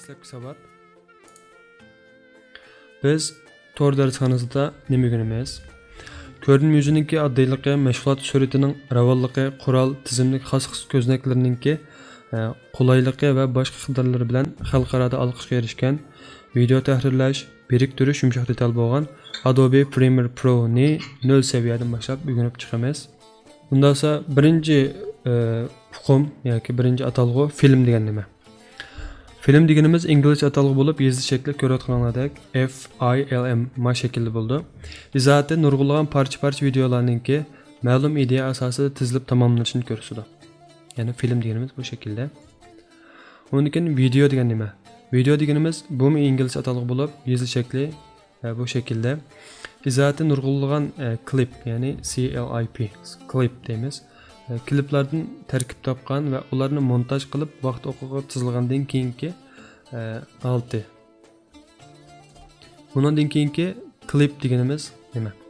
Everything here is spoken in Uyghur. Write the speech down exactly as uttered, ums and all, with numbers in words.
دەسلەپكى ساۋات. بىز تور دەرسخانىسىدا نېمە ئۆگىنىمىز؟ كۆرۈنمە يۈزىنىڭكى ئاددىيلىقى، مەشغۇلات سۈرئىتىنىڭ راۋانلىقى، قورال، تىزىملىك خاس-خاس كۆزنەكلىرىنىڭكى، ئە، قولايلىقى ۋە باشقا ئىقتىدارلىرى بىلەن خەلقئارادا ئالقىشقا ئېرىشكەن، ۋىدېئو تەھرىرلەش، بىرىكتۈرۈش يۇمشاق دېتال بولغان Adobe Premiere Pro نى نۆل سەۋىيەدىن باشلاپ ئۆگىنىپ چىقىمىز. ئۇنداقسا بىرىنچى، ئە، ئۇقۇم ياكى بىرىنچى ئاتالغۇ فىلىم دېگەن نېمە؟ فىلىم دېگىنىمىز ئىنگلىزچە ئاتالغۇ بولۇپ، يېزىش شەكلى كۆرۈۋاتقىنىڭلاردەك F I L M ما شەكىلدە بولىدۇ. ئىزاھاتى نۇرغۇنلىغان پارچە-پارچە ۋىدېئولارنىڭكى مەلۇم ئىدىيە ئاساسىدا تىزىلىپ تاماملىنىشىنى كۆرسىتىدۇ. يەنى فىلىم دېگىنىمىز بۇ شەكىلدە. ئۇندىن كېيىن ۋىدېئو دېگەن نېمە؟ ۋىدېئو دېگىنىمىز بۇمۇ ئىنگلىزچە ئاتالغۇ بولۇپ، يېزىش شەكلى، ئە، بۇ شەكىلدە. ئىزاھاتى نۇرغۇنلىغان، ئە، كلىپ، يەنى C L I P، كلىپ دەيمىز. ئە، كلىپلاردىن تەركىب تاپقان ۋە ئۇلارنى مونتاژ قىلىپ، ۋاقىت ئوقىغا تىزىلغاندىن كېيىنكى، ئە، ھالىتى. ئۇنىڭدىن كېيىنكى كلىپ دېگىنىمىز نېمە؟